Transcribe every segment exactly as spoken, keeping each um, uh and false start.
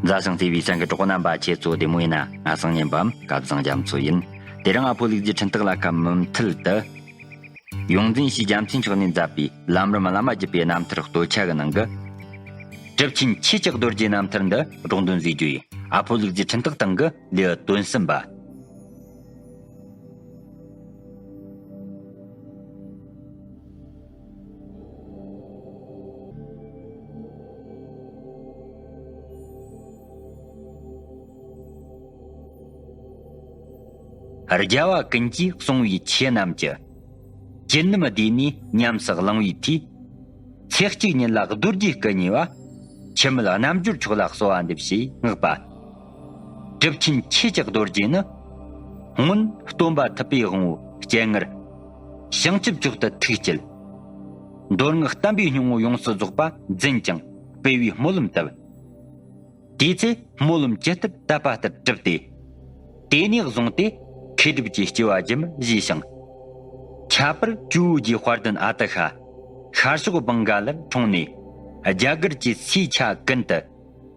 མཛའ་ཞིང་བརྩེ་བའི་སེམས་ཀྱི་གྲོགས་རྣམ་པ། ཁྱེད་ཚོ་བདེ་མོ་ཡིན་ན། ང་སང་ཉན་པའམ་སྐལ་བཟང་རྒྱ་མཚོ་ཡིན། དེ་རིང་ཨ་ཕོ་ལུག་རྫིའི་འཕྲིན་སྟེགས་ལ་ཁ་མུ་མཐུད་དུ། ཡོངས་འཛིན་ཞེས་རྒྱལ་མཚན་མཆོག་ནས་མཛད་པའི་ལམ་རིམ་བླ་མ་བརྒྱུད་པའི་རྣམ་ཐར་སྟོད་ཆ་གི་ནང་གི། གྲུབ་ཆེན་ཁྱེད་ཀྱི་རྡོ་རྗེའི་རྣམ་ཐར་འདི་སྒྲོག་འདོན་མཛད་རྒྱུ་ཡིན། ཨ་ཕོ་ལུག་རྫིའི་འཕྲིན་སྟེགས་སྟེང་གི་ལེའུ་དོན་གསུམ་པ། རྒྱལ་བ་ཀུན་གྱིས་གསུང་བའི་ཆོས་རྣམས་ཀྱི། བཅུད་རྣམས་བསྡུས་ནས་ཉམས་སུ་བླང་བའི་མཐུས། ཚེ་གཅིག་ཉིད་ལ་རྡོ་རྗེའི་སྐུ་བརྙེས་པ། འཆི་མེད་རྣལ་འབྱོར་མཆོག་ལ་གསོལ་བ་འདེབས་ཞེས་བསྔགས་པ། གྲུབ་ཆེན་ཁྱེད་ཀྱི་རྡོ་རྗེ་ནི། སྔོན་སྟོན་པ་ཐུབ་པའི་དབང་པོའི་སྤྱན་སྔར། བྱང་ཆུབ་མཆོག་ཏུ་ཐུགས་བསྐྱེད། མདོ་སྔགས་བསྟན་པའི་སྙིང་པོ་ཡོངས་སུ་རྫོགས་པ་འཛིན་ཅིང་སྤེལ་བའི་སྨོན་ལམ་བཏབ། དེའི་ཚེ་སྨོན་ལམ་ཇི་ལྟར་བཏབ་པ་ལྟར་བསྒྲུབས་ཏེ། དེ་ནས་བཟུང་སྟེ་མཁས་གྲུབ་ཀྱི་སྐྱེ་བ་རྒྱུན་མར་བཞེས་ཤིང་། ཁྱད་པར་ཇོ་བོ་རྗེ་དཔལ་ལྡན་ཨ་ཏི་ཤ། ཤར་ཕྱོགས་བང་ག་ལར་འཁྲུངས་ནས། རྒྱ་གར་གྱི་སའི་ཆ་ཀུན་ཏུ་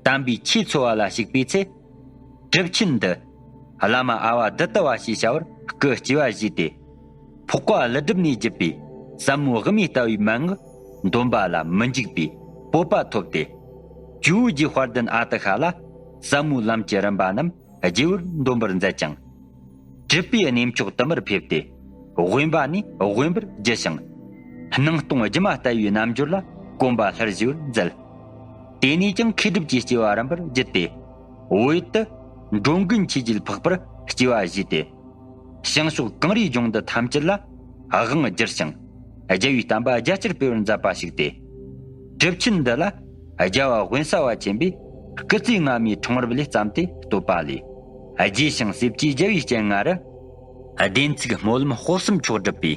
དམ་པའི་ཆོས་འཚོལ་བ་ལ་ཞུགས་པའི་ཚེ། གྲུབ་ཆེན་འདི་བླ་མ་ཨ་བ་དྷ་ཏི་བ་ཞེས་བྱ་བར་སྐུ་སྐྱེ་བ་བཞེས་ཏེ། འཕགས་པ་ཀླུ་སྒྲུབ་ནས་བརྒྱུད་པའི་ཟབ་མོ་དབུ་མའི་ལྟ་བའི་མན་ངག་འདོན་པ་ལ་མི་འཇིགས་པའི་སྤོབས་པ་ཐོབ་སྟེ། ཇོ་བོ་རྗེ་དཔལ་ལྡན་ཨ་ཏི་ཤ་ལ་ཟབ་མོའི་ལམ་གྱི་རིམ་པ་རྣམས་རྒྱས་པར་འདོན་པར་མཛད་ཅིང་། གྲུབ་པའི་གནས་མཆོག་དུ་མར་ཕེབས་ཏེ། དབེན་པ་ནས་དབེན་པར་བགྱིས་ཤིང་། སྣང་སྟོང་སྒྱུ་མ་ལྟ་བུའི་རྣལ་འབྱོར་ལ་གོམ་པ་སླར་གཞིག་པར་མཛད། དེ་ནས་ཀྱང་མཁས་གྲུབ་ཀྱི་སྐྱེ་བ་རིམ་པར་བརྒྱུད་དེ། བོད་དུ་འགྲོ་མགོན་ཆོས་རྒྱལ་འཕགས་པར་སྐྱེ་བ་བཞེས་ཏེ། བྱང་ཕྱོགས་གངས་རིའི་ལྗོངས་འདི་ཐམས་ཅད་ལ་དབང་བསྒྱུར་ཞིང་། རྒྱལ་བའི་བསྟན་པ་རྒྱ་ཆེར་སྤེལ་བར་མཛད་པ་ཞིག་སྟེ། གྲུབ་ཆེན་འདི་ལ་རྒྱལ་བ་དབེན་ས་པ་ཆེན་པོས་སྐུ་ཚེ་སྔ་མའི་འཁྲུངས་རབས་ལས་བརྩམས་ཏེ་བསྟོད་པ་ལས། རྗེ་ཞང་གསེར་གྱི་རྒྱལ་བའི་སྤྱན་སྔ་རུ། བདེན་ཚིག་སྨོན་ལམ་དཔག་བསམ་མཆོག་སྒྲུབ་པའི།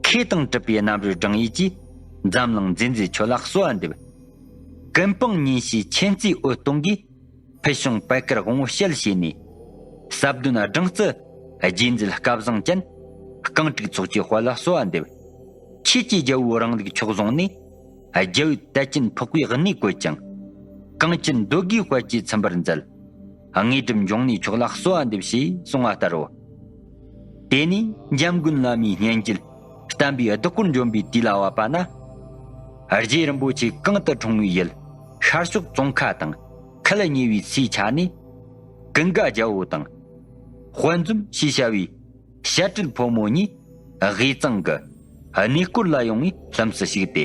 མཁས་དང་གྲུབ་པའི་རྣམ་རོལ་བགྲང་ཡས་ཀྱིས། འཛམ་གླིང་མཛེས་མཛེས་ཁྱོད་ལ་གསོལ་བ་འདེབས། ཀུན་སྤངས་ཉིན་བྱེད་མཁྱེན་བརྩེའི་འོད་སྟོང་གིས། ཕུལ་བྱུང་པད་དཀར་དབང་པོ་ཞལ་ཕྱེ་ནས། ཟབ་དོན་སྦྲང་རྩི་རྗེས་འཛིན་སྐལ་བཟང་ཅན། རྐང་དྲུག་ཚོགས་ཀྱི་དཔལ་ལ་གསོལ་བ་འདེབས། ཆོས་ཀྱི་རྒྱལ་པོའི་རིང་ལུགས་མཆོག་བཟུང་ནས། རྒྱལ་བའི་དད་ཅན་འཕགས་པའི་གནས་བཀོད་ཅིང་། གངས་ཅན་འདོད་དགུའི་དཔལ་གྱིས་ཚིམ་པར་མཛད། དངོས་གྲུབ་འབྱུང་གནས་མཆོག་ལ་གསོལ་བ་འདེབས་ཞེས་གསུངས་པ་ལྟར་རོ། དེ་ནས་འཇམ་མགོན་བླ་མའི་སྙན་བརྒྱུད་བསྟན་པའི་བདག་པོར་འབྱོན་པའི་དུས་ལ་བབ་པ་ན། རྗེ་རིན་པོ་ཆེ་གང་དུ་འཁྲུངས་པའི་ཡུལ་ཤར་ཕྱོགས་ཙོང་ཁ་དང་ཁུ་ལུ་ཉེ་བའི་སའི་ཆ་ནས། ཀུན་དགའ་རྒྱལ་པོ་དང་། དཔལ་འཛོམས་ཞེས་བྱ་བའི་བཤད་སྤྲུལ་ཕོ་མོ་གཉིས་དབུས་གཙང་གི་གནས་སྐོར་ལ་ཡོང་བའི་ལྷུམས་སུ་ཞུགས་ཏེ།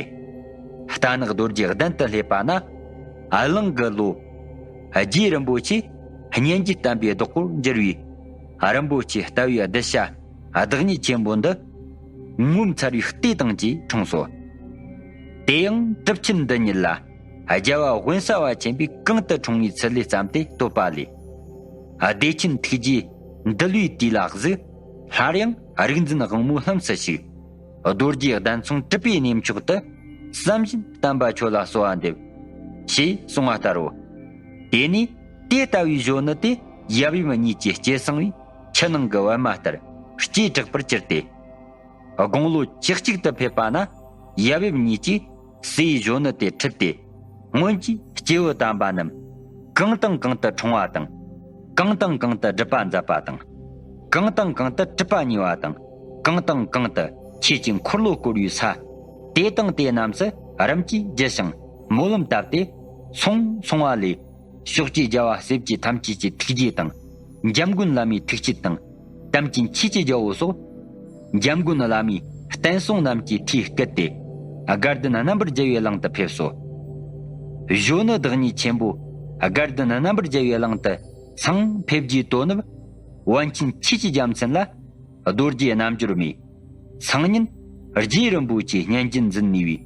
རྟ་ནག་རྡོ་རྗེ་གདན་དུ་སླེབས་པ་ན། གླིང་གི་ལོ་རྗེ་རིན་པོ་ཆེ་སྙན་བརྒྱུད་བསྟན་པའི་བདག་པོར་གྱུར་བའི་རིན་པོ་ཆེ་ལྟ་བའི་གདུལ་བྱ་བདག་ཉིད་ཆེན་པོ་འདི་ངོ་མཚར་བའི་ལྟས་དང་བཅས་འཁྲུངས་སོ། དེ་ཡང་གྲུབ་ཆེན་འདི་ཉིད་ལ་རྒྱལ་བ་དབེན་ས་པ་ཆེན་པོས་གང་དུ་འཁྲུངས་པའི་ཚུལ་ལས་བརྩམས་ཏེ་བསྟོད་པ་ལས། བདེ་ཆེན་ཐུགས་རྗེའི་འདུལ་བའི་དུས་ལ་གཟིགས། སླར་ཡང་རིག་འཛིན་དབང་མོའི་ལྷུམས་སུ་ཞུགས། རྡོ་རྗེ་གདན་མཚུངས་གྲུབ་པའི་གནས་མཆོག་ཏུ། བསམ་བཞིན་བསྟན་པ་ཁྱོད་ལ་གསོལ་བ་འདེབས། ཞེས་གསུངས་པ་ལྟར་རོ། དེ་ནས་དེ་ལྟ་བུའི་གཞོན་ནུ་དེ་ཡབ་ཡུམ་གཉིས་ཀྱིས་སྐྱེས་སངས་པའི་ཆུ་ནང་གི་པད་མ་ལྟར་སྐྱེས་དྲག་པར་གྱུར་ཏེ། དགུང་ལོ་བཅུ་གཅིག་ཏུ་ཕེབས་པ་ན། ཡབ་ཡུམ་གཉིས་ཀྱིས་སའི་གཞོན་ནུ་དེ་ཁྲིད་དེ། སྔོན་གྱི་སྐྱེས་བུ་དམ་པ་རྣམས་གང་དང་གང་དུ་འཁྲུངས་པ་དང་། གང་དང་གང་དུ་སྒྲུབ་པ་མཛད་པ་དང་། གང་དང་གང་དུ་གྲུབ་པ་བརྙེས་པ་དང་། གང་དང་གང་དུ་ཆོས་ཀྱི་འཁོར་ལོ་བསྐོར་བའི་ས། དེ་དང་དེ་རྣམས་སུ་རིམ་གྱིས་བརྒྱུད་ཞིང་སྨོན་ལམ་བཏབ་སྟེ། སོང་སོང་བ་ལས། ཕྱོགས་ཀྱི་རྒྱལ་བ་སྲས་བཅས་ཐམས་ཅད་ཀྱི་ཐུགས་རྗེ་དང་། འཇམ་མགོན་བླ་མའི་ཐུགས་བསྐྱེད་དང་། དམ་ཅན་ཆོས་ཀྱི་རྒྱལ་པོ་སོགས། འཇམ་མགོན་བླ་མའི་བསྟན་སྲུང་རྣམས་ཀྱིས་ཁྲིད་བསྐུལ་ཏེ། དགའ་ལྡན་རྣམ་པར་རྒྱལ་བའི་གླིང་དུ་ཕེབས་སོ། གཞོན་ནུ་བདག་ཉིད་ཆེན་པོ་དགའ་ལྡན་རྣམ་པར་རྒྱལ་བའི་གླིང་དུ་སང་ཕེབས་རྒྱུའི་དོན་ནི། པཎ་ཆེན་ཆོས་ཀྱི་རྒྱལ་མཚན་ལ་རྡོ་རྗེ་རྣལ་འབྱོར་མས། སང་ཉིན་རྗེ་རིན་པོ་ཆེའི་སྙན་བརྒྱུད་འཛིན་ནུས་པའི་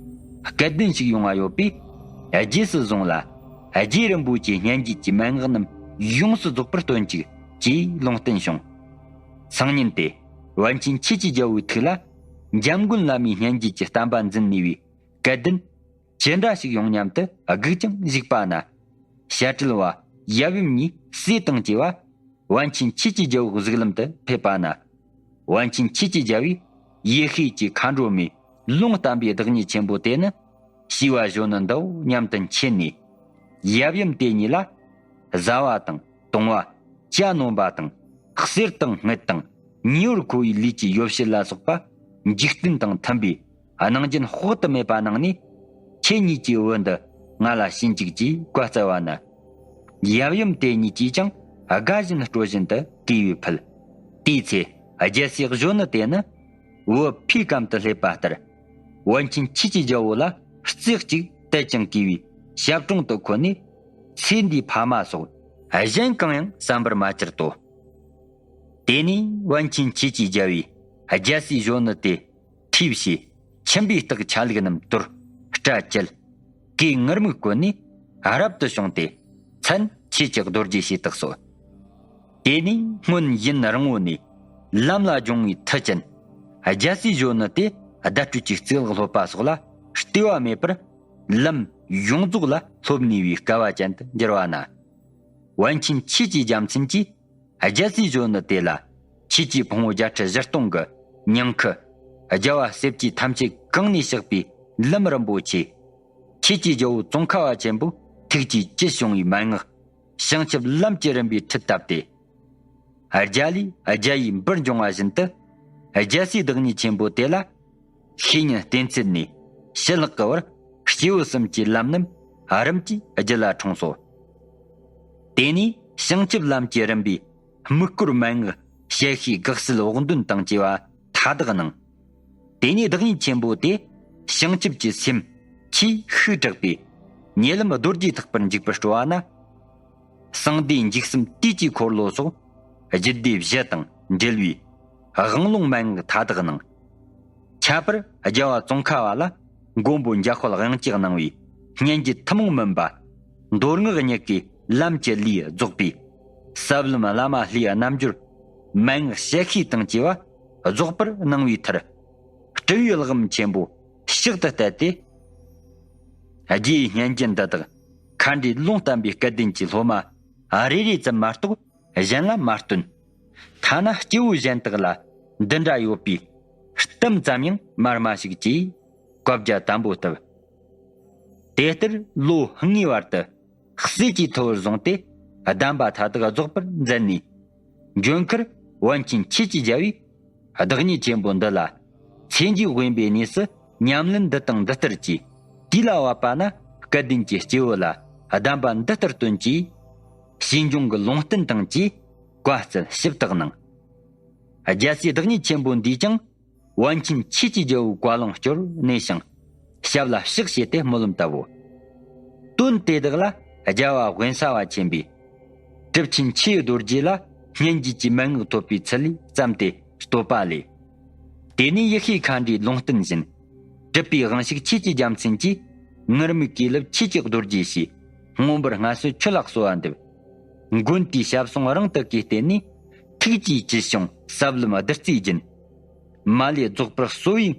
སྐལ་ལྡན་ཞིག་ཡོང་བ་ཡོད་པས། རྗེས་སུ་བཟུང་ལ། རྗེ་རིན་པོ་ཆེའི་སྙན་བརྒྱུད་ཀྱི་མན་ངག་རྣམས་ཡོངས་སུ་རྫོགས་པར་སྟོན་ཅིག་ཅེས་ལུང་བསྟན་བྱུང་། སང་ཉིན་དེ། པཎ་ཆེན་ཆོས་ཀྱི་རྒྱལ་པོའི་ཐུགས་ལ། འཇམ་མགོན་བླ་མའི་སྙན་བརྒྱུད་ཀྱི་བསྟན་པ་འཛིན་ནུས་པའི་སྐལ་ལྡན་ཅི་འདྲ་ཞིག་ཡོང་སྙམ་དུ་སྒུག་ཀྱང་བཞུགས་པ་ན། བཤད་སྤྲུལ་བ་ཡབ་ཡུམ་གཉིས་སྲས་དང་བཅས་པ། པཎ་ཆེན་ཆོས་ཀྱི་རྒྱལ་པོའི་གཟིགས་ལམ་དུ་ཕེབས་པ་ན། པཎ་ཆེན་ཆོས་ཀྱི་རྒྱལ་པོས་ཡེ་ཤེས་ཀྱི་མཁའ་འགྲོ་མའི་ལུང་བསྟན་པའི་བདག་ཉིད་ཆེན་པོ་དེ་ནི་ཞི་བ་གཞོན་ནུ་འདིའོ་སྙམ་དུ་མཁྱེན་ནས། ཡབ་ཡུམ་དེ་གཉིས་ལ་ བཟའ་བ་དང་བཏུང་བ། གྱ་ནོམ་པ་དང་། གསེར་དང་དངུལ་དང་། ཉེ་བར་མཁོ་བའི་ལུས་ཀྱི་ཡོ་བྱད་ལ་སོགས་པ་འཇིག་རྟེན་དང་མཐུན་པའི་གནང་རྒྱུན་དཔག་ཏུ་མེད་པ་གནང་ནས། ཁྱེད་གཉིས་ཀྱི་བུ་འདི་ང་ལ་བྱིན་ཅིག་ཅེས་བཀའ་སྩལ་བ་ན། ཡབ་ཡུམ་དེ་གཉིས་ཀྱིས་ཀྱང་དགའ་བཞིན་སྤྲོ་བཞིན་དུ་གུས་པས་ཕུལ། དེའི་ཚེ་རྒྱལ་སྲས་གཞོན་ནུ་དེ་ནི་བུ་ཕའི་གམ་དུ་སླེབས་པ་ལྟར། པཎ་ཆེན་ཆོས་ཀྱི་རྒྱལ་པོ་ལ་རྩེ་གཅིག་དད་ཅིང་གུས་པའི་ཞབས་དྲུང་དུ་འཁོད་ནས། ཚེ་འདིའི་ཕ་མ་སོགས་གཞན་གང་ཡང་བསམ་པར་མ་གྱུར་ཏོ། དེ་ནས་པཎ་ཆེན་ཆོས་ཀྱི་རྒྱལ་པོས་རྒྱལ་སྲས་གཞོན་ནུ་དེ་ཁྲིད་བྱས། ཁྱིམ་པའི་རྟགས་ཆ་ལུགས་རྣམས་དོར། སྐྲ་བཅད། གོས་ངུར་སྨྲིག་གོན་ནས་རབ་ཏུ་བྱུང་སྟེ། མཚན་ཆོས་ཀྱི་རྡོ་རྗེ་ཞེས་བཏགས་སོ། དེ་ནས་སྔོན་ཡུན་རིང་བོ་ནས་ལམ་ལ་སྦྱོང་བའི་མཐུ་ཅན། རྒྱལ་སྲས་གཞོན་ནུ་དེ་བརྡ་སྤྲོད་ཀྱི་གཙུག་ལག་སློབ་པ་སོགས་ལ་ལྟོས་པ་མེད་པར། ལམ་ཡོངས་རྫོགས་ལ་སློབ་ནུས་པའི་སྐལ་བ་ཅན་དུ་འགྱུར་བ་ན། པཎ་ཆེན་ཆོས་ཀྱི་རྒྱལ་མཚན་གྱིས་རྒྱལ་སྲས་གཞོན་ནུ་དེ་ལ། ཆོས་ཀྱི་ཕུང་པོ་བརྒྱད་ཁྲི་བཞི་སྟོང་གི་ཉིང་ཁུ། རྒྱལ་བ་སྲས་བཅས་ཐམས་ཅད་གང་ནས་གཤེགས་པའི་ལམ་རིན་པོ་ཆེ། ཆོས་ཀྱི་རྒྱལ་པོ་ཙོང་ཁ་པ་ཆེན་པོའི་ཐུགས་ཀྱི་དཀྱིལ་བྱུང་བའི་མན་ངག། བྱང་ཆུབ་ལམ་གྱི་རིམ་པའི་ཁྲིད་བཏབ་སྟེ། རྒྱ་ལས་རྒྱ་ཡི་འབུར་འབྱུང་བ་བཞིན་དུ། རྒྱལ་སྲས་བདག་ཉིད་ཆེན་པོ་དེ་ལ། ཤེས་ཉིད་བསྟེན་ཚུལ་ནས་ཞི་ལྷག་གི་བར་སྐྱེས་བུ་གསུམ་གྱི་ལམ་རྣམས་རིམ་གྱིས་རྒྱུད་ལ་འཁྲུངས་སོ། དེ་ནས་བྱང་ཆུབ་ལམ་གྱི་རིམ་པའི་དམིགས་སྐོར་མན་ངག་བཤད་ཤེས་དགག་སེལ་བོགས་འདོན་དང་བཅས་པ་མཐའ་དག་གནང་། དེ་ནས་བདག་ཉིད་ཆེན་པོ་དེ་བྱང་ཆུབ་ཀྱི་སེམས་ཆེས་ཤུགས་དྲག་པས་ཉེ་ལམ་རྡོ་རྗེ་ཐེག་པར་འཇུག་པར་སྤྲོ་བ་ན། གསང་བདེ་འཇིགས་གསུམ་དུས་ཀྱི་འཁོར་ལོ་སོགས་རྒྱུད་སྡེ་བཞི་དང་འབྲེལ་བའི་དབང་ལུང་མན་ངག་མཐའ་དག་གནང་། ཁྱད་པར་རྒྱལ་བ་ཙོང་ཁ་པ་ལ་མགོན་པོ་འཇམ་དཔལ་དབྱངས་ཀྱིས་གནང་བའི་སྙན་བརྒྱུད་ཐུན་མོང་མིན་པ། མདོ་སྔགས་གཉིས་ཀའི་ལམ་གྱི་ལུས་རྫོགས་པའི་ཟབ་ལམ་བླ་མ་ལྷའི་རྣལ་འབྱོར་མན་ངག་བཤད་ཤེས་དང་བཅས་པ་རྫོགས་པར་གནང་བའི་མཐར། སྤྲུལ་པའི་ལྷ་ལམ་ཆེན་པོ་ཕྱག་ཏུ་གཏད་དེ། རྒྱའི་སྙན་བརྒྱུད་འདི་དག་མཁའ་འགྲོའི་ལུང་བསྟན་པའི་སྐལ་ལྡན་གྱི་སློབ་མ་རེ་རེ་ཙམ་མ་གཏོགས་གཞན་ལ་མ་སྟོན། ཐ་ན་སྐྱེ་བོ་གཞན་དག་ལ་འདི་འདྲ་ཡོད་པའི་གཏམ་ཙམ་ཡང་མར་མ་ཞིག་ཅེས་བཀའ་རྒྱ་དམ་པོ་བཏབ། དེ་ལྟར་ལོ་ལྔའི་བར་དུ་སྲས་ཀྱི་ཐུ་བོར་བཟུང་སྟེ་གདམས་པ་མཐའ་དག་རྫོགས་པར་མཛད་ནས། འབྱོན་ཁར་པཎ་ཆེན་ཆོས་ཀྱི་རྒྱལ་པོས་བདག་ཉིད་ཆེན་པོ་འདི་ལ་མཚན་བརྗོད་དབེན་པའི་གནས་སུ་ཉམས་ལེན་འདི་དང་འདི་ལྟར་གྱིས། དུས་ལ་བབ་པ་ན་སྐལ་ལྡན་གྱི་སྐྱེ་བོ་ལ་གདམས་པ་འདི་ལྟར་སྟོན་ཅིག། ཞེས་འབྱུང་གི་ལུང་བསྟན་དང་བཅས་བཀའ་སྩལ་ཞིབ་དག་གནང་། རྒྱལ་སྲས་བདག་ཉིད་ཆེན་པོ་འདིས་ཀྱང་པཎ་ཆེན་ཆོས་ཀྱི་རྒྱལ་པོའི་བཀའ་ལུང་སྐྱོར་གནས་ཤིང་། ཞབས་ལ་ཕྱག་བྱས་ཏེ་སྨོན་ལམ་བཏབ་བོ། དོན་དེ་དག་ལ་རྒྱལ་བ་དབེན་ས་པ་ཆེན་པོས་གྲུབ་ཆེན་ཆོས་རྡོ་རྗེ་ལ་སྙན་བརྒྱུད་ཀྱི་མན་ངག་ཐོབ་པའི་ཚུལ་ལས་བརྩམས་ཏེ་བསྟོད་པ་ལས། དེ་ནས་ཡེ་ཤེས་མཁའ་འགྲོའི་ལུང་བསྟན་བཞིན། གྲུབ་པའི་དབང་ཕྱུག་ཆོས་ཀྱི་རྒྱལ་མཚན་གྱིས་ངུར་སྨྲིག་གི་ལུགས་ཆོས་ཀྱི་རྡོ་རྗེ་ཞེས་མངོན་པར་མངའ་གསོལ་ཁྱོད་ལ་གསོལ་བ་འདེབས། མགོན་དེའི་ཞབས་ཟུང་རིང་དུ་བཀུས་ཏེ་ནི། ཐུགས་ཀྱི་དཀྱིལ་བྱུང་ཟབ་ལམ་བདུད་རྩིའི་རྒྱུན། མ་ལུས་རྫོགས་པར་གསོ་བའི་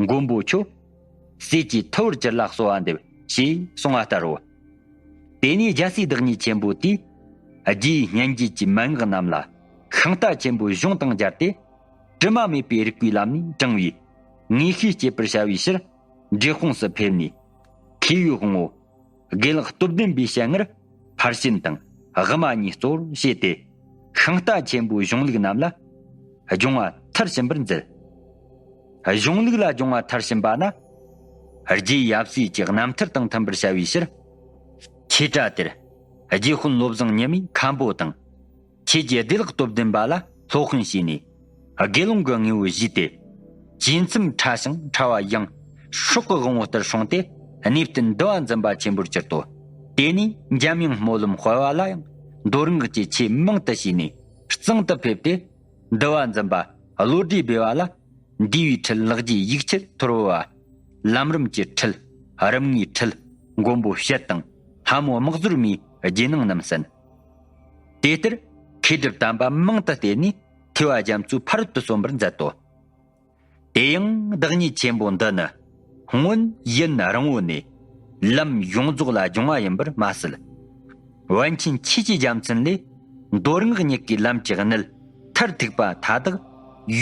མགོན་པོ་ཁྱོད། སྲས་ཀྱི་ཐུ་བོར་གྱུར་ལ་གསོལ་བ་འདེབས་ཞེས་གསུངས་པ་ལྟར་རོ། དེ་ནས་རྒྱལ་སྲས་བདག་ཉིད་ཆེན་པོ་དེས་རྒྱའི་སྙན་བརྒྱུད་ཀྱི་མན་ངག་རྣམས་ལ་ཤིང་རྟ་ཆེན་པོའི་གཞུང་དང་སྦྱར་ཏེ། དྲི་མ་མེད་པའི་རིག་པའི་ལམ་ནས་དྲངས་པའི་ངེས་ཤེས་སྐྱེད་པར་བྱ་བའི་ཕྱིར། འབྲས་སྤུངས་སུ་ཕེབས་ནས། མཁས་པའི་དབང་པོ་དགེ་ལེགས་སྟོབས་ལྡན་པའི་ཞལ་སྔར་ཕར་ཕྱིན་དང་དབུ་མ་གཉིས་གཙོ་བོར་བྱས་ཏེ། ཤིང་རྟ་ཆེན་པོའི་གཞུང་ལུགས་རྣམས་ལ་སྦྱོང་བ་མཐར་ཕྱིན་པར་མཛད། གཞུང་ལུགས་ལ་སྦྱོང་བ་མཐར་ཕྱིན་པ་ན། རྗེ་ཡབ་སྲས་ཀྱི་རྣམ་ཐར་དང་མཐུན་པར་བྱ་བའི་ཕྱིར། ཆོས་གྲྭ་དེར་རྗེ་དཔོན་བློ་བཟང་ཉི་མས་མཁན་པོ་དང་། ཆོས་ཀྱི་བདེ་བླག་སྟོབས་ལྡན་པ་ལ་སློབ་དཔོན་བྱས་ནས། དགེ་སློང་གི་དངོས་པོ་བཞེས་ཏེ། བྱེད་མཚམས་ཕྲ་ཞིང་ཕྲ་བ་ཡང་སྲོག་གི་དབང་པོ་ལྟར་བསྲུངས་ཏེ། གནས་བརྟན་འདུལ་བ་འཛིན་པ་ཆེན་པོར་གྱུར་ཏོ། དེ་ནས་འཇམ་དབྱངས་སྨོན་ལམ་སྤེལ་བ་ལ་ཡང་མདོ་སྔགས་ཀྱི་ཆོས་མང་དུ་བྱས་ནས་གཙང་དུ་ཕེབས་ཏེ། འདུལ་བ་འཛིན་པ་བློ་གྲོས་སྦས་པ་ལ། འདུས་པའི་ཁྲིད་ལེགས་བགྱིས་ཡིག་ཆར་ཐོར་བུ་བ། ལམ་རིམ་གྱི་ཁྲིད། རིམ་ལྔའི་ཁྲིད། མགོན་པོ་བཤད་དང་ལྷ་མོ་དམག་ཟོར་མའི་རྗེས་གནང་རྣམས་གསན། དེ་ལྟར་མཁས་གྲུབ་དམ་པ་མང་དུ་བསྟེན་ནས་ཐོས་པ་རྒྱ་མཚོའི་ཕ་རོལ་ཏུ་སོན་པར་མཛད་དོ། དེ་ཡང་བདག་ཉིད་ཆེན་པོ་འདི་ནི་སྔོན་ཡུན་རིང་བོ་ནས་ལམ་ཡོངས་རྫོགས་ལ་སྦྱོང་བ་ཡིན་པར་མ་ཟད། པཎ་ཆེན་ཆོས་ཀྱི་རྒྱལ་མཚན་ལས་མདོ་སྔགས་གཉིས་ཀའི་ལམ་གྱི་གནད་མཐར་ཐུག་པ་མཐའ་དག་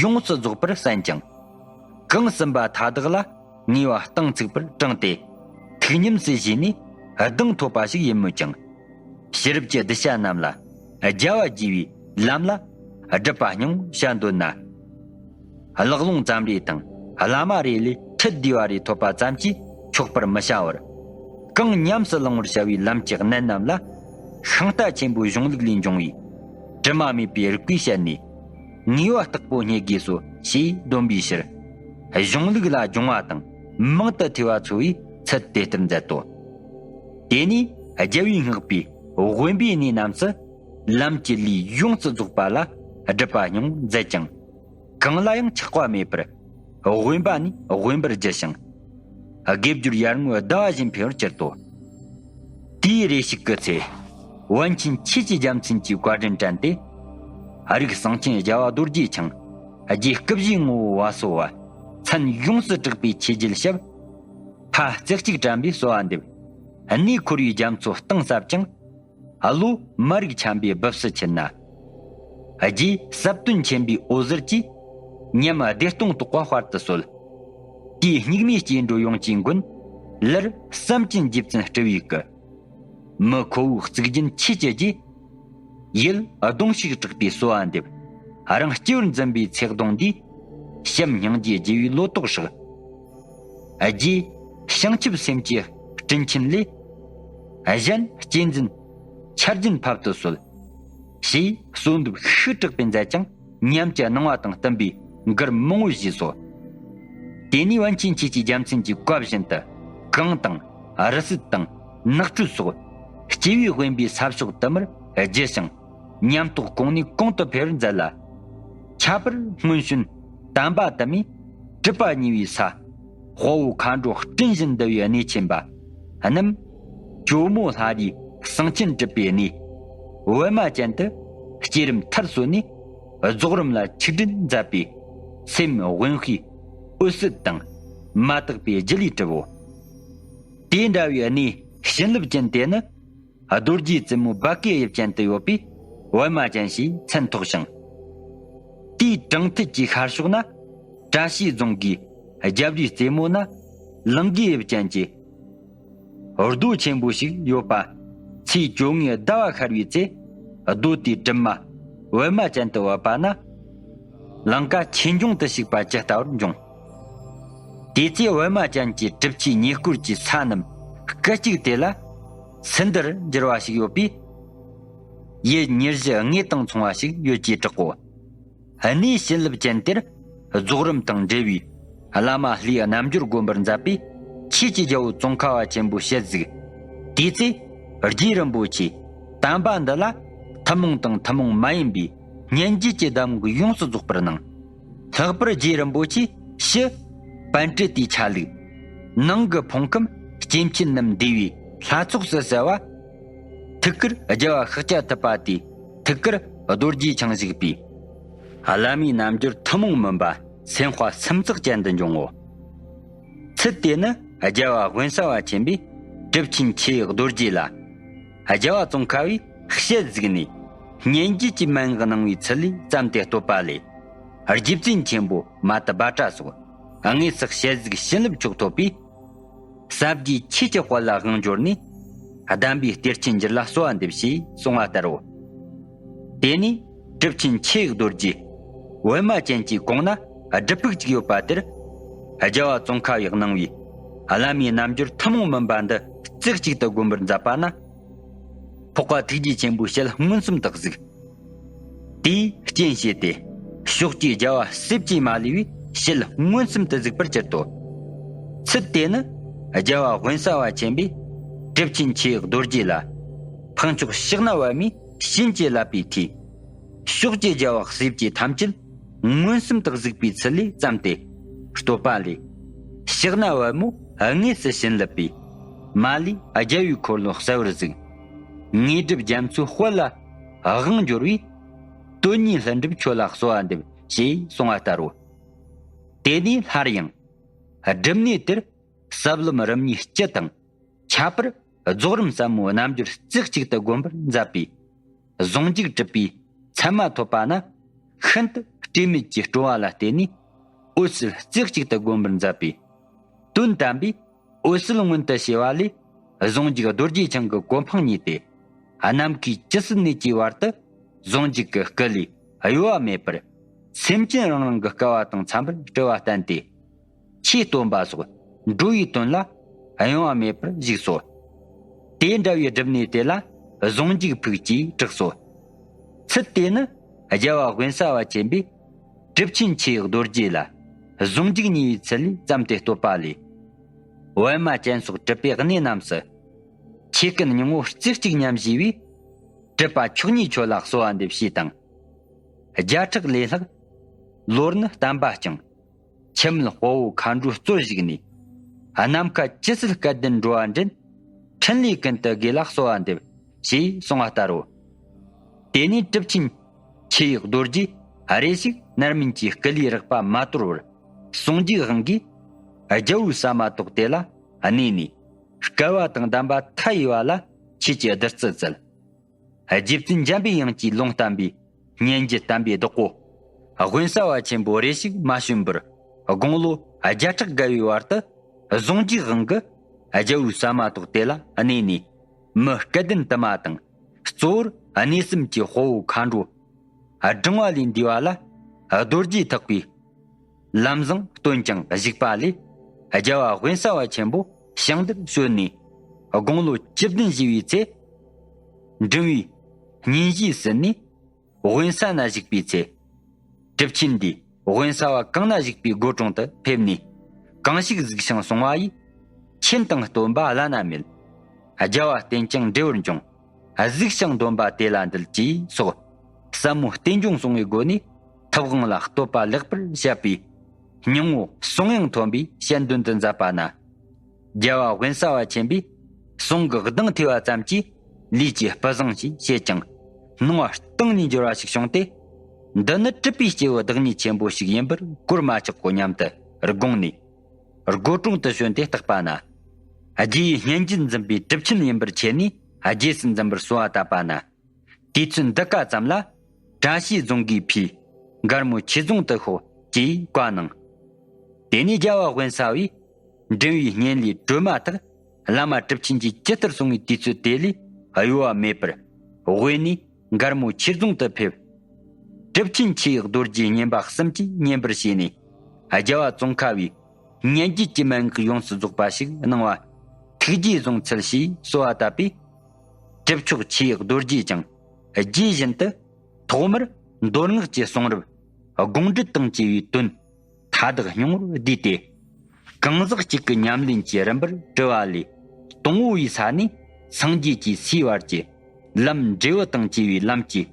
ཡོངས་སུ་རྫོགས་པར་གསན་ཅིང་། གང་ཟིན་པ་མཐའ་དག་ལ་ངེས་པ་གཏིང་ཚུགས་པར་དྲངས་ཏེ། ཐུགས་ཉམས་སུ་བཞེས་ནས་གདེང་ཐོབ་པ་ཞིག་ཡིན་མོད་ཀྱང་། ཕྱི་རབས་ཀྱི་གདུལ་བྱ་རྣམས་ལ་རྒྱལ་བ་དགྱེས་པའི་ལམ་ལ་སྒྲུབ་པ་སྙིང་བཤད་འདོད་ན། ཀླུ་ཀློང་ཙམ་རེ་དང་བླ་མ་རེ་ལས་ཁྲིད་བསྡུས་པ་རེ་ཐོབ་པ་ཙམ་གྱིས་ཆོག་པར་མི་བྱ་བར། གང་ཉམས་སུ་བླང་བར་བྱ་བའི་ལམ་གྱི་གནད་རྣམས་ལ་ཤིང་རྟ་ཆེན་པོའི་གཞུང་ལུགས་ལས་འབྱུང་བའི་དྲི་མ་མེད་པའི་རིགས་པས་བཤད་ནས། ངེས་པ་རྟག་པོ་རྙེད་དགོས་སོ་ཞེས་འདོན་པའི་ཕྱིར། གཞུང་ལུགས་ལ་སྦྱོང་བ་དང་མང་དུ་ཐོས་པ་འཚོལ་བའི་ཚུལ་དེ་ལྟར་མཛད་དོ། དེ་ནས་རྒྱལ་བས་བསྔགས་པའི་དབེན་པའི་གནས་རྣམས་སུ་ལམ་གྱི་ལུས་ཡོངས་སུ་རྫོགས་པ་ལ་སྒྲུབ་པ་སྙིང་མཛད་ཅིང་། གང་ལ་ཡང་ཆགས་པ་མེད་པར་དབེན་པ་ནས་དབེན་པར་བགྱི་ཞིང་། དགེ་སྦྱོར་ཡར་ངོའི་ཟླ་བ་བཞིན་འཕེལ་བར་གྱུར་ཏོ། དེའི་རེ་ཞིག་གི་ཚེ། པཎ་ཆེན་ཆོས་ཀྱི་རྒྱལ་མཚན་གྱི་བཀའ་དྲིན་དྲན་ཏེ། རིགས་གསང་ཆེན་རྒྱལ་བ་རྡོ་རྗེ་འཆང་། རྗེ་སྐུ་བཞིའི་ངོ་བོ་བ་སོ་བ། མཚན་ཡོངས་སུ་གྲགས་པའི་ཆོས་བརྒྱུད་ཞབས། ཕ་རྩེ་གཅིག་དྲན་པའི་གསོལ་བ་འདེབས། གནས་འཁོར་བའི་རྒྱ་མཚོ་གཏིང་ཟབ་ཅིང་། བློ་མ་རིག་འཁྱམས་པའི་སྦུབས་སུ་ཁྱེར་ན། རྗེའི་ཟབ་དོན་ཆེན་པོའི་འོད་ཟེར་གྱིས། ཉམས་བདེ་སྟོང་རྟོགས་པ་དཔལ་དུ་གསོལ། དེའི་སྙིགས་མའི་སྐྱེ་འགྲོ་ཡོངས་ཀྱི་མགོན། ལར་བསམ་གྱིན་འཇིག་རྟེན་སྤྲུལ་བའི་སྐུ། མི་ཁོ་བོའི་གཙུག་རྒྱན་ཆོས་ཀྱི་རྗེ། ཡིད་གདུང་ཤུགས་དྲག་པའི་གསོལ་བ་འདེབས། རང་སྐྱེ་བར་འཛིན་པའི་ཚེ་གདོང་འདིའི། བྱམས་སྙིང་རྗེ་རྒྱལ་བའི་ལོ་ཏོག་ཧྲག། རྗེ་བྱང་ཆུབ་སེམས་ཀྱི་སྤྲིན་ཆེན་ལས། གཞན་གཅེས་འཛིན་ཆར་རྒྱུན་ཕབ་ཏུ་གསོལ། ཞེས་གསོལ་འདེབས་ཤུགས་དྲག་པས་མཛད་ཅིང་། ཉམས་ཀྱི་སྣང་བ་དང་བསྟུན་པའི་མགུར་མང་པོ་བཞེས་སོ། དེ་ནས་པཎ་ཆེན་ཆོས་ཀྱི་རྒྱལ་མཚན་གྱི་བཀའ་བཞིན་དུ་གངས་དང་རི་སུལ་དང་ནགས་ཁྲོད་སོགས་སྐྱེ་བོའི་དབེན་པའི་ས་ཕྱོགས་དུ་མར་བརྒྱུད་ཞིང་། ཉམས་རྟོགས་གོང་ནས་གོང་དུ་འཕེལ་བར་མཛད་ལ། ཁྱད་པར་སྔོན་བྱོན་དམ་པ་དུ་མས་གྲུབ་པ་བརྙེས་པའི་ས། དཔའ་བོ་མཁའ་འགྲོ་སྤྲིན་བཞིན་འདུ་བའི་གནས་ཆེན་པ་རྣམས། ཇོ་མོ་ལྷ་རིའི་གསང་ཆེན་གྲུབ་པའི་གནས། པད་མ་ཅན་དུ་བསྐྱེད་རིམ་མཐར་སོན་ནས། རྫོགས་རིམ་ལ་ཆིག་དྲིལ་མཛད་པའི་སེམས་དབེན་པའི་འོད་གསལ་དང་། མ་དག་པའི་རྒྱུད་ལས་གྲུབ་བོ། དེ་འདྲ་བའི་གནས་བྱིན་རླབས་ཅན་དེ་ནི། རྡོ་རྗེ་བཙུན་མོ་སྦ་ཀའི་དབྱིབས་ཅན་དུ་ཡོད་པའི་པད་མ་ཅན་ཞེས་མཚན་ཐོགས་ཤིང་། དེའི་དྲུང་མཐིལ་གྱི་ཤར་ཕྱོགས་ན། བཀྲ་ཤིས་རྫོང་གི་རྒྱབ་རིའི་རྩེ་མོ་ན། ལང་ཀའི་དབྱིབས་ཅན་གྱི་རྡོ་ཆེན་པོ་ཞིག་ཡོད་པ། ཚེས་བཅོ་ལྔའི་ཟླ་བ་ཤར་བའི་ཚེ། རྡོ་དེའི་གྲིབ་མ་པད་མ་ཅན་དུ་བབས་པ་ན། ལང་ཀ་ཆོས་འབྱུང་དུ་གཤེགས་པ་ཇི་ལྟ་བུར་འབྱུང་། དེ་ཚེ་པད་མ་ཅན་གྱི་གྲུབ་ཆའི་ཉེ་སྐོར་གྱི་ས་རྣམས་སྐད་ཅིག་དེ་ལ་སིནྡྷུར་འགྱུར་བ་ཞིག་ཡོད་པས། ཡུལ་ཉེར་བཞི་དངོས་དང་མཚུངས་པ་ཞིག་ཡོད་ཅེས་གྲག་གོ། གནས་བྱིན་རླབས་ཅན་དེར་རྫོགས་རིམ་དང་འབྲེལ་བའི་བླ་མ་ལྷའི་རྣལ་འབྱོར་བསྒོམ་པར་མཛད་པས། ཆོས་ཀྱི་རྒྱལ་པོ་ཙོང་ཁ་པ་ཆེན་པོའི་ཞལ་གཟིགས། དེའི་ཚེ་རྗེ་རིན་པོ་ཆེ་དམ་པ་འདི་ལ་ཐུན་མོང་དང་ཐུན་མོང་མ་ཡིན་པའི་སྙན་བརྒྱུད་ཀྱི་གདམས་ངག་ཡོངས་སུ་རྫོགས་པར་གནང་། ལྷག་པར་རྗེ་རིན་པོ་ཆེའི་ཕྱི་པཎ་ཊི་ཏའི་ཆ་ལུགས། ནང་གི་ཕུང་ཁམས་སྐྱེ་མཆེད་རྣམས་འདུས་པའི་ལྷ་ཚོགས་སུ་གསལ་བ། ཐུགས་ཀར་རྒྱལ་བ་ཤཱཀྱ་ཐུབ་པ་དེའི་ཐུགས་ཀར་རྡོ་རྗེ་འཆང་བཞུགས་པའི། བླ་མའི་རྣལ་འབྱོར་ཐུན་མོང་མིན་པ་སེམས་དཔའ་སུམ་ཚོགས་ཅན་དུ་འབྱུང་ངོ་། ཚུལ་དེ་ནི་རྒྱལ་བ་དབེན་ས་པ་ཆེན་པོས་གྲུབ་ཆེན་ཆོས་རྡོ་རྗེ་ལ། རྒྱལ་བ་ཙོང་ཁ་པའི་ཞལ་གཟིགས་ནས་སྙན་བརྒྱུད་ཀྱི་མན་ངག་གནང་བའི་ཚུལ་ལས་བརྩམས་ཏེ་བསྟོད་པ་ལས། རྗེ་བཙུན་ཆེན་པོ་མ་ཏི་བྷ་དྲ་སོགས་དངོས་སུ་ཞལ་གཟིགས་བྱིན་རླབས་མཆོག་ཐོབ་པས། ཟབ་རྒྱས་ཆོས་ཀྱི་དཔལ་ལ་དབང་འབྱོར་ནས། གདམས་པའི་གཏེར་ཆེན་འགྱུར་ལ་གསོལ་བ་འདེབས་ཞེས་གསུངས་པ་ལྟར་རོ། དེ་ནས་གྲུབ་ཆེན་ཆོས་རྡོ་རྗེ་པད་མ་ཅན་གྱི་གོང་ན་སྒྲུབ་ཕུག་ཅིག་ཡོད་པ་དེར། རྒྱལ་བ་ཙོང་ཁ་པས་གནང་བའི་བླ་མའི་རྣལ་འབྱོར་ཐུན་མོང་མིན་པ་འདི་རྩེ་གཅིག་ཏུ་བསྒོམ་པར་མཛད་པ་ན། འཕགས་པ་ཐུགས་རྗེ་ཆེན་པོའི་ཞལ་མངོན་སུམ་དུ་གཟིགས། དེས་རྐྱེན་བྱས་ཏེ། ཕྱོགས་ཀྱི་རྒྱལ་བ་གསེར་གྱི་མ་ལུས་པའི་ཞལ་མངོན་སུམ་དུ་གཟིགས་པར་གྱུར་ཏོ། ཚུལ་དེ་ནི་རྒྱལ་བ་དབེན་ས་པ་ཆེན་པོས་གྲུབ་ཆེན་ཆོས་རྡོ་རྗེ་ལ། འཕགས་མཆོག་ཕྱག་ན་པདྨོའི་བྱིན་གྱིས་བརླབས་པའི་མཐུས། ཕྱོགས་ཀྱི་རྒྱལ་བ་གསེར་གྱི་ཐམས་ཅད་མངོན་སུམ་དུ་གཟིགས་པའི་ཚུལ་ལས་བརྩམས་ཏེ་བསྟོད་པ་ལས། ཕྱག་ན་པདྨོ་དངོས་སུ་བྱིན་བརླབས་པས། མ་ལུས་རྒྱལ་བའི་འཁོར་ལོ་གསལ་བར་གཟིགས། དངོས་གྲུབ་རྒྱ་མཚོའི་དཔལ་ལ་དབང་འབྱོར་བས། དོན་གཉིས་ལྷུན་གྲུབ་ཁྱོད་ལ་གསོལ་བ་འདེབས་ཞེས་གསུངས་པ་ལྟར་རོ། དེ་ནས་སླར་ཡང་། སྒྲུབ་གནས་དེར་ཟབ་ལམ་རིམ་གཉིས་སྤྱི་དང་། ཁྱད་པར་རྫོགས་རིམ་ཟབ་མོའི་རྣལ་འབྱོར་རྩེ་གཅིག་ཏུ་བསྒོམ་པར་མཛད་པས། ཟུང་འཇུག་གྲུབ་པའི་མཚན་མ་ཐོབ་པ་ན། ཤིན་ཏུ་སྤྲོས་མེད་ཀྱི་སྤྲོ་བ་ལ་བརྟེན་ནས། འོད་གསལ་རྩེ་གཅིག་ཏུ་བསྒོམ་པར་མཛད་པས། དོན་དམ་པའི་འོད་གསལ་མངོན་དུ་བྱེད་པ་ལས། ཟུང་འཇུག་རྡོ་རྗེ་འཆང་གི་གོ་འཕང་བརྙེས་ཏེ། ནམ་མཁའི་ཇི་སྲིད་གནས་ཀྱི་བར་དུ་ཟུང་འཇུག་གི་སྐུ་ལས་གཡོ་བ་མེད་པར་སེམས་ཅན་རང་རང་གི་སྐལ་བ་དང་འཚམ་པར་སྤྲུལ་བ་བསྟན་ཏེ། ཆོས་སྟོན་པ་སོགས་འགྲོ་བའི་དོན་ལ་གཡེང་བ་མེད་པར་བཞུགས་སོ། དེ་འདྲ་བའི་སྒྲུབ་གནས་དེ་ལ་ཟུང་འཇུག་ཕུག་ཅེས་གྲགས་སོ། ཚུལ་དེ་ནི་རྒྱལ་བ་དབེན་ས་པ་ཆེན་པོས་གྲུབ་ཆེན་ཆོས་རྡོ་རྗེ་ལ་ཟུང་འཇུག་གཉིས་པའི་ཚུལ་ལས་བརྩམས་ཏེ་བསྟོད་པ་ལས། པད་མ་ཅན་སོགས་གྲུབ་པའི་གནས་རྣམས་སུ། ཆོས་ཀུན་སྙིང་པོ་རྩེ་གཅིག་མཉམ་བཞེས་པས། གྲུབ་པ་མཆོག་གཉིས་མཆོད་ལ་གསོལ་བ་འདེབས་ཞེས་དང་། བརྒྱ་ཕྲག་ལས་ལྷག་ལོ་ནི་བསྟན་པ་བསྐྱངས། འཆི་མེད་དཔའ་བོ་མཁའ་འགྲོའི་གཙོར་བཞུགས་ནས། ནམ་མཁའ་ཇི་སྲིད་སྐལ་ལྡན་འགྲོ་བ་འདྲེན། ཕྲིན་ལས་ཀུན་ཏུ་དགེ་ལ་གསོལ་བ་འདེབས། ཞེས་གསུངས་པ་ལྟར་རོ། དེ་ནས་གྲུབ་ཆེན་ཆོས་ཀྱི་རྡོ་རྗེ་རེ་ཞིག་རྣམ་སྨིན་གྱི་སྐུ་ལས་རགས་པ་མ་དོར་བར། ཟུང་འཇུག་དབང་གིས་རྒྱལ་པོའི་ཟ་མ་ཏོག་དེ་ལ་གནས་ནས། སྐལ་བ་དང་ལྡན་པ་མཐའ་ཡས་པ་ལ་ཆོས་ཀྱི་བདུད་རྩི་བསྩལ། རྗེ་བཙུན་འཇམ་པའི་དབྱངས་ཀྱིས་ལུང་བསྟན་པའི་སྙན་བརྒྱུད་དམ་པའི་བདག་པོ། དབེན་ས་པ་ཆེན་པོ་རེ་ཞིག་མ་བྱོན་པར་དགུང་ལོ་བརྒྱ་ཕྲག་བརྒལ་བའི་བར་དུ་ཟུང་འཇུག་དབང་གིས་རྒྱལ་པོའི་ཟ་མ་ཏོག་དེ་ལ་གནས་ནས། མི་སྐལ་ལྡན་དུ་མ་དང་གཙོ་བོར་གནས་གསུམ་གྱི་དཔའ་བོ་མཁའ་འགྲོ། བསྒྲེང་བ་ལས་འདས་པ་ལ་རྡོ་རྗེ་ཐེག་པའི་ལམ་བཟང་སྟོན་ཅིང་བཞུགས་པ་ལས། རྒྱལ་བ་དབེན་ས་པ་ཆེན་པོ་ཞིང་འདིར་བྱོན་ནས་དགུང་ལོ་བཅུ་བདུན་བཞེས་པའི་ཚེ། འབྲིང་བའི་གཉེན་བཞེས་ཟིན་ནས་དབེན་ས་ན་བཞུགས་པའི་ཚེ། གྲུབ་ཆེན་འདིས་དབེན་ས་པ་གང་ན་བཞུགས་པའི་དགོ་གྲོང་དུ་ཕེབས་ནས། གང་ཞིག་གཟིགས་ཤིང་གསུང་བ་ཡིས། མཁྱེན་དང་སྟོན་པ་བླ་ན་མེད། རྒྱལ་བ་བསྟེན་ཀྱང་འབྲས་བུར་འབྱུང་། གཟིགས་ཤིང་འདོམས་པ་དེ་ལ་འདུད་ཅེས་སོགས། ཟབ་མོ་རྟེན་འབྱུང་གསུང་བའི་སྒོ་ནས་ཐུབ་དབང་ལ་བསྟོད་པ་ལེགས་པར་བཤད་པའི་སྙིང་པོ་གསུང་དབྱངས་ཐོན་པའི་ཞལ་འདོན་དུ་མཛད་པ་ན། རྒྱལ་བ་དབེན་ས་པ་ཆེན་པོས་གསུང་གི་གདངས་ཐོས་པ་ཙམ་གྱིས་ལུས་ཀྱི་སྤུ་བཟང་ཞེས་བཤད་ཅིང་སྣང་བ་གཏིང་ནས་འགྱུར་བ་ཞིག་བྱུང་སྟེ། འདི་ནི་གྲུབ་པའི་སྐྱེས་བུ་བདག་ཉིད་ཆེན་པོ་ཞིག་ཡིན་པར་གོར་མ་ཆག་གོ་སྙམ་དུ་དགོངས་ནས། སྒོ་དྲུང་དུ་བྱོན་ཏེ་བརྟགས་པ་ན། རྗེ་ཡི་སྙན་བརྒྱུད་འཛིན་པའི་གྲུབ་ཆེན་ཡིན་པར་ཆེ་ནས་རྗེས་སུ་འཛིན་པར་གསོལ་བ་བཏབ་པ་ན། དུས་ཚོད་འདི་ཀ་ཙམ་ལ་བཀྲ་ཤིས་རྫོང་གིས་ཕུལ་མགར་མོ་ཆོས་རྫོང་དུ་ཤོག་ཅེས་བཀའ་གནང་། དེ་ནས་རྒྱལ་བ་དབེན་ས་པས་འབྲིང་བའི་གཉེན་ལས་གྲོལ་མ་ཐག་བླ་མ་གྲུབ་ཆེན་གྱིས་ཇི་ལྟར་གསུང་བའི་དུས་ཚོད་དེ་ལས་གཡོ་བ་མེད་པར་དབེན་ནས་མགར་མོ་ཆོས་རྫོང་དུ་ཕེབས། གྲུབ་ཆེན་ཆོས་རྡོ་རྗེའི་བསྙེན་པ་གསུམ་གྱིས་བསྙེན་པར་བྱས་ནས། རྒྱལ་བ་ཙོང་ཁ་པའི་སྙན་བརྒྱུད་ཀྱི་མན་ངག་ཡོངས་སུ་རྫོགས་པ་ཞིག་གནང་བ། ཐུགས་རྗེས་བཟུང་འཚལ་ཞེས་གསོལ་བ་བཏབ་པས། གྲུབ་མཆོག་ཆོས་རྡོ་རྗེས་ཀྱང་རྗེས་བཞིན་དུ་ཐོག་མར་མདོ་སྔགས་ཀྱི་གསུང་རབ་དགོངས་འགྲེལ་དང་བཅས་པའི་དོན་མཐའ་དག་སྙིང་པོར་བསྡུས་ཏེ། གང་ཟག་གཅིག་གི་ཉམས་ལེན་གྱི་རིམ་པར་བཀྲི་བ་ལས། དང་པོ་བའི་ས་ནས་སངས་རྒྱས་ཀྱི་སའི་བར་གྱི་ལམ་འབྲས་བུ་དང་བཅས་པའི་ལམ་གྱི་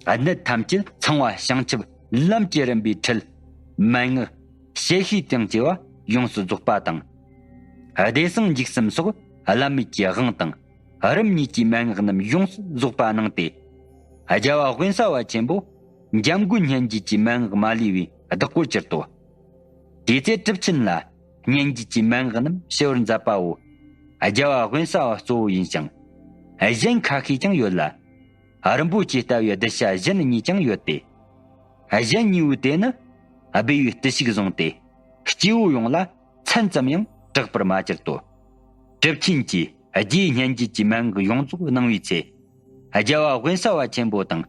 གནད་ཐམས་ཅད་ཚང་བ་བྱང་ཆུབ་ལམ་གྱི་རིམ་པའི་ཁྲིད་མན་ངག་ཞལ་ཤེས་དང་བཅས་པ་ཡོངས་སུ་རྫོགས་པ་དང་། བདེ་གསང་འཇིགས་གསུམ་སོགས་བླ་མེད་ཀྱི་དབང་དང་རིམ་གཉིས་ཀྱི་མན་ངག་རྣམས་ཡོངས་སུ་རྫོགས་པ་གནང་སྟེ། རྒྱལ་བ་དབེན་ས་པ་ཆེན་པོ་འཇམ་མགོན་སྙན་བརྒྱུད་ཀྱི་མན་ངག་མ་ལུས་པའི་བདག་པོར་གྱུར་ཏོ། དེ་ཚེ་གྲུབ་ཆེན་ལ་སྙན་བརྒྱུད་ཀྱི་མན་ངག་རྣམས་ཞུ་བར་མཛད་པའོ། རྒྱལ་བ་དབེན་ས་པ་གཙོ་བོ་ཡིན་ཞིང་། གཞན་ཁ་ཤས་ཀྱང་ཡོད་ལ། རིན་པོ་ཆེ་ལྟ་བུའི་གདུལ་བྱ་གཞན་གཉིས་ཀྱང་ཡོད་དེ། གཞན་གཉིས་པོའི་དེ་ནི་སྦས་པའི་བརྟུལ་ཞུགས་བཟུང་སྟེ། སྐྱེ་བོ་ཡོངས་ལ་མཚན་ཙམ་ཡང་གྲགས་པར་མ་གྱུར་ཏོ། གྲུབ་ཆེན་གྱིས་རྗེའི་སྙན་བརྒྱུད་ཀྱི་མན་ངག་ཡོངས་རྫོགས་གནང་བའི་ཚེ། རྒྱལ་བ་དབེན་ས་པ་ཆེན་པོ་དང་།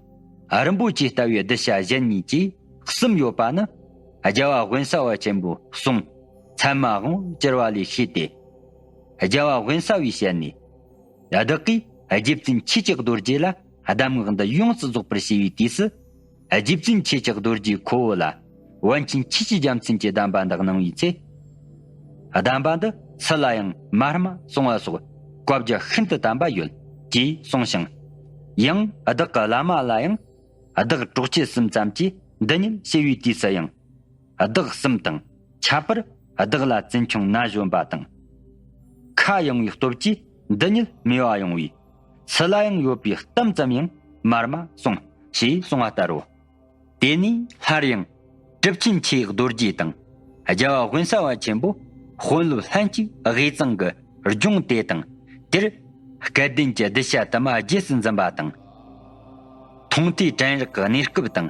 རིན་པོ་ཆེ་ལྟ་བུའི་གདུལ་བྱ་གཞན་གཉིས་ཀྱིས་གསུམ་ཡོད་པ་ནི། རྒྱལ་བ་དབེན་ས་པ་ཆེན་པོའི་གསུང་ཚད་མ་དབང་པོར་གྱུར་པ་ལས་ཤེས་ཏེ། རྒྱལ་བ་དབེན་ས་པའི་ཞལ་ནས། བདག་གིས་རྗེ་བཙུན་ཆོས་ཀྱི་རྡོ་རྗེ་ལ་གདམས་ངག་འདི་ཡོངས་སུ་རྫོགས་པར་ཞུས་པའི་དུས་སུ། རྗེ་བཙུན་ཆོས་ཀྱི་རྡོ་རྗེ་ཁོ་བོ་ལ་པཎ་ཆེན་ཆོས་ཀྱི་རྒྱལ་མཚན་གྱི་གདམས་པ་འདི་གནང་བའི་ཚེ། གདམས་པ་འདི་སུ་ལ་ཡང་མ་སྨྲ་གསུང་བ་སོགས་བཀའ་རྒྱ་ཤིན་ཏུ་དམ་པ་ཡོད་ཅེས་གསུངས་ཤིང་། ཡང་བདག་གི་བླ་མ་ལ་ཡང་བདག་གྲོགས་ཁྱེད་གསུམ་ཙམ་གྱིས་འདི་ཉིད་ཞུ་བའི་དུས་སུ་ཡང་། བདག་གསུམ་དང་ཁྱད་པར་བདག་ལ་བཙུན་ཆུང་ན་གཞོན་པ་དང་། ཁ་ཡངས་པའི་སྟོབས་ཀྱིས་འདི་ཉིད་སྨྲས་པ་ཡོང་བས། སུ་ལ་ཡང་ཡོད་པའི་གཏམ་ཙམ་ཡང་མ་སྨྲ་གསུངས་ཞེས་གསུངས་པ་ལྟར་རོ། དེ་ནས་སླར་ཡང་གྲུབ་ཆེན་ཆོས་རྡོ་རྗེ་དང་རྒྱལ་བ་དབེན་ས་པ་ཆེན་པོ་དཔོན་སློབ་ལྷན་ཅིག་དབུས་གཙང་གི་ལྗོངས་དེ་དང་དེར་སྐལ་ལྡན་གྱི་གདུལ་བྱ་དུ་མ་རྗེས་སུ་འཛིན་པ་དང་། མཐོང་ཐོས་དྲན་རེག་གི་གནས་སྐབས་དང་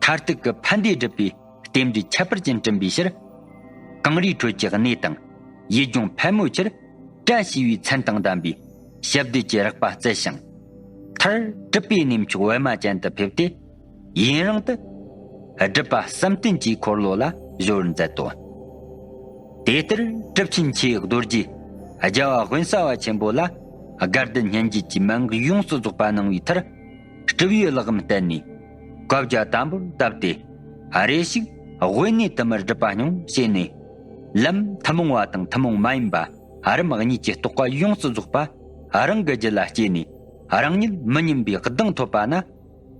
མཐར་ཐུག་གི་ཕན་བདེ་སྒྲུབ་པའི་རྟེན་འབྲེལ་ཁྱད་པར་ཅན་བསྐྲུན་པའི་ཕྱིར། གངས་རིའི་ཁྲོད་ཀྱི་གནས་དང་ཡུལ་ལྗོངས་ཕལ་མོ་ཆེར་བཀྲ་ཤིས་པའི་མཚན་དང་ལྡན་པའི་ཞབས་རྡུལ་གྱི་རེག་པ་སྩལ་ཞིང་། མཐར་གྲུབ་པའི་གནས་མཆོག་པད་མ་ཅན་དུ་ཕེབས་ཏེ། ཡུན་རིང་དུ་སྒྲུབ་པ་བསམ་གཏན་གྱི་འཁོར་ལོ་ལ་གཞོལ་བར་མཛད་དོ། དེ་ལྟར་གྲུབ་ཆེན་ཆོས་རྡོ་རྗེས་རྒྱལ་བ་དབེན་ས་པ་ཆེན་པོ་ལ་དགའ་ལྡན་སྙན་བརྒྱུད་ཀྱི་མན་ངག་ཡོངས་སུ་རྫོགས་པ་གནང་བའི་མཐར། སྤྲུལ་པའི་ལྷ་ཁང་བསྟན་ནས་བཀའ་རྒྱ་དམ་པོར་བཏབ་སྟེ། རེ་ཞིག་དབེན་གནས་དུ་མར་སྒྲུབ་པ་སྙིང་བྱས་ནས། ལམ་ཐུན་མོང་བ་དང་ཐུན་མོང་མ་ཡིན་པ་རིམ་གཉིས་ཀྱི་རྟོགས་པ་ཡོངས་སུ་རྫོགས་པ་རང་གི་རྒྱུད་ལ་སྐྱེས་ནས། རང་ཉིད་མི་ཉམས་པའི་གདེང་ཐོབ་པ་ན།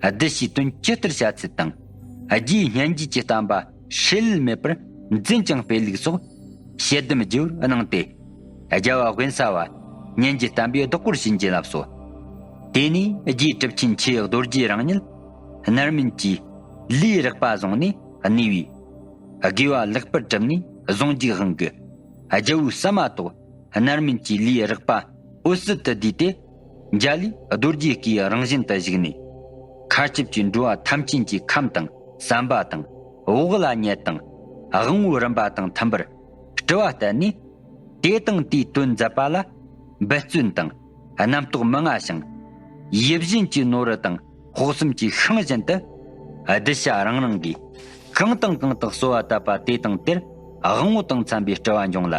བདུད་བཞིའི་དོན་ཇི་ལྟར་བྱ་ཚུལ་དང་། རྒྱའི་སྙན་བརྒྱུད་ཀྱི་བསྟན་པ་ཧྲིལ་མེད་པར་འཛིན་ཅིང་སྤེལ་ལུགས་སོགས་དཔྱད་གཏམ་བརྗེ་བར་གནང་སྟེ། རྒྱལ་བ་དབེན་ས་པ་སྙན་བརྒྱུད་བསྟན་པའི་བདག་པོར་བྱིན་གྱིས་བརླབས་སོ། དེ་ནས་རྗེ་གྲུབ་ཆེན་ཆོས་རྡོ་རྗེ་རང་ཉིད་རྣམ་སྨིན་གྱི་ལུས་རགས་པ་བཟུང་ནས་གནས་པས། དགེ་བ་ལེགས་པར་བསྒྲུབས་ནས་གཟུངས་གཞུག་དབང་གི་རྒྱལ་པོའི་ཟ་མ་ཏོག་རྣམ་སྨིན་གྱི་ལུས་རགས་པ་འོད་གསལ་དུ་བསྡུས་ཏེ། འཇའ་ལུས་རྡོ་རྗེ་སྐུའི་རང་བཞིན་དུ་བཞུགས་ནས། མཁའ་ཁྱབ་ཀྱི་འགྲོ་བ་ཐམས་ཅད་ཀྱི་ཁམས་དང་བསམ་པ་དང་། བག་ལ་ཉལ་དང་དབང་པོའི་རིམ་པ་དང་མཐུན་པར་སྤྲུལ་པ་བསྟན་ནས། དེ་དང་དེའི་དོན་མཛད་པ་ལ་འབད་བརྩོན་དང་རྣམ་རྟོག་མི་མངའ་ཞིང་། ཡིད་བཞིན་གྱི་ནོར་བུ་དང་དཔག་བསམ་གྱི་ཤིང་བཞིན་དུ། གདུལ་བྱ་རང་རང་གིས་གང་དང་གང་དག་གསོལ་བ་བཏབ་པ་དེ་དང་དེར་དབང་པོ་དང་འཚམ་པའི་སྤྲུལ་པ་འབྱུང་ལ།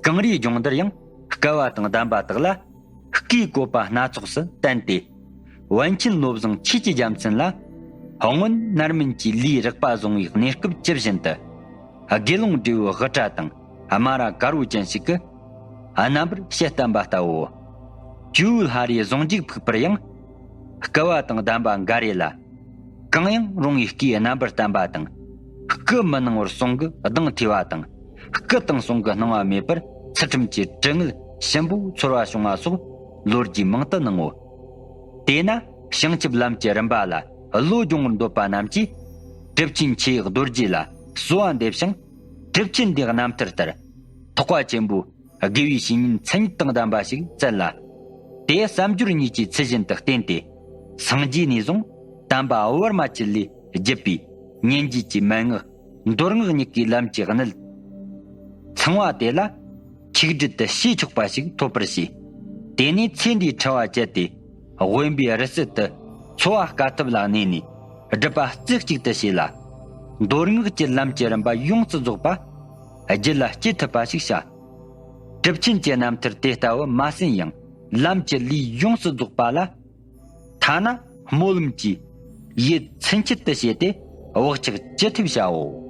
གངས་རིའི་ལྗོངས་འདིར་ཡང་བསྐལ་པ་དང་ལྡན་པ་དག་ལ། སྐུའི་བཀོད་པ་སྣ་ཚོགས་སུ་བསྟན་ཏེ། པཎ་ཆེན་བློ་བཟང་ཆོས་ཀྱི་རྒྱལ་མཚན་ལ། སྔོན་རྣམ་སྨིན་གྱི་ལུས་རགས་པ་བཟུང་བའི་གནས་སྐབས་ཇི་བཞིན་དུ། དགེ་སློང་འབྲས་བུ་དབུ་སྐྲ་དང་སྨ་ར་དཀར་པོ་ཅན་ཞིག་གི་རྣམ་པར་བཤད་བསྟན་པ་ལྟ་བུའོ། ཇོ་བོའི་ལྷ་རིས་གཟུངས་གཞུག་ཕུལ་པར་ཡང་། བསྐལ་པ་དང་ལྡན་པ་འགའ་རེ་ལ། གང་ཡང་རུང་བའི་སྐུའི་རྣམ་པར་བསྟན་པ་དང་། སྐུ་མི་སྣང་བར་གསུང་གི་གདངས་ཐོས་པ་དང་། སྐུ་དང་གསུང་གི་སྣང་བ་མེད་པར་ཚུལ་ཁྲིམས་ཀྱི་དྲི་ངད་ཞིམ་པོ་ཚོར་བ་བྱུང་བ་སོགས་ལོ་རྒྱུས་མང་དུ་སྣང་ངོ་། དེས་ན་བྱང་ཆུབ་ལམ་གྱི་རིམ་པ་ལ་བློ་སྦྱོང་བར་འདོད་པ་རྣམས་ཀྱིས། གྲུབ་ཆེན་ཆོས་རྡོ་རྗེ་ལ་གསོལ་བ་འདེབས་ཤིང་། གྲུབ་ཆེན་འདིའི་རྣམ་ཐར་ལྟར། ཐེག་པ་ཆེན་པོའི་དགེ་བའི་བཤེས་གཉེན་མཚན་ཉིད་དང་ལྡན་པ་ཞིག་བཙལ་ལ། དེ་བསམ་སྦྱོར་གཉིས་ཀྱི་ཚུལ་བཞིན་དུ་བསྟེན་ཏེ། སངས་རྒྱས་ནས་བཟུང་དམ་པ་བར་མ་ཆད་ལས་བརྒྱུད་པའི་སྙན་བརྒྱུད་ཀྱི་མན་ངག་མདོ་སྔགས་གཉིས་ཀའི་ལམ་གྱི་གནད་ཚང་བ་དེ་ལ། ཆིག་སྒྲིལ་དུ་ཤེས་ཆོག་པ་ཞིག་ཐོབ་པར་བྱས། དེ་ནས་ཚེ་འདིའི་འཁྲི་བ་བཅད་དེ། དབེན་པའི་རི་སུལ་དུ་འཚོ་བ་དཀའ་ཐུབ་ལ་གནས་ནས་སྒྲུབ་པ་རྩེ་གཅིག་ཏུ་བྱས་ལ། མདོ་སྔགས་ཀྱི་ལམ་གྱི་རིམ་པ་ཡོངས་སུ་རྫོགས་པ་རྒྱུད་ལ་སྐྱེ་ཐུབ་པ་ཞིག་བྱ། གྲུབ་ཆེན་གྱི་རྣམ་ཐར་དེ་ལྟ་བུ་མ་ཟིན་ཡང་ལམ་གྱི་ལུས་ཡོངས་སུ་རྫོགས་པ་ལ། ཐ་ན་སྨོན་ལམ་གྱིས་ཡིད་ཚིམ་ཆུད་དུ་བྱས་ཏེ་བག་ཆགས་ཅི་ཐུབ་བྱའོ།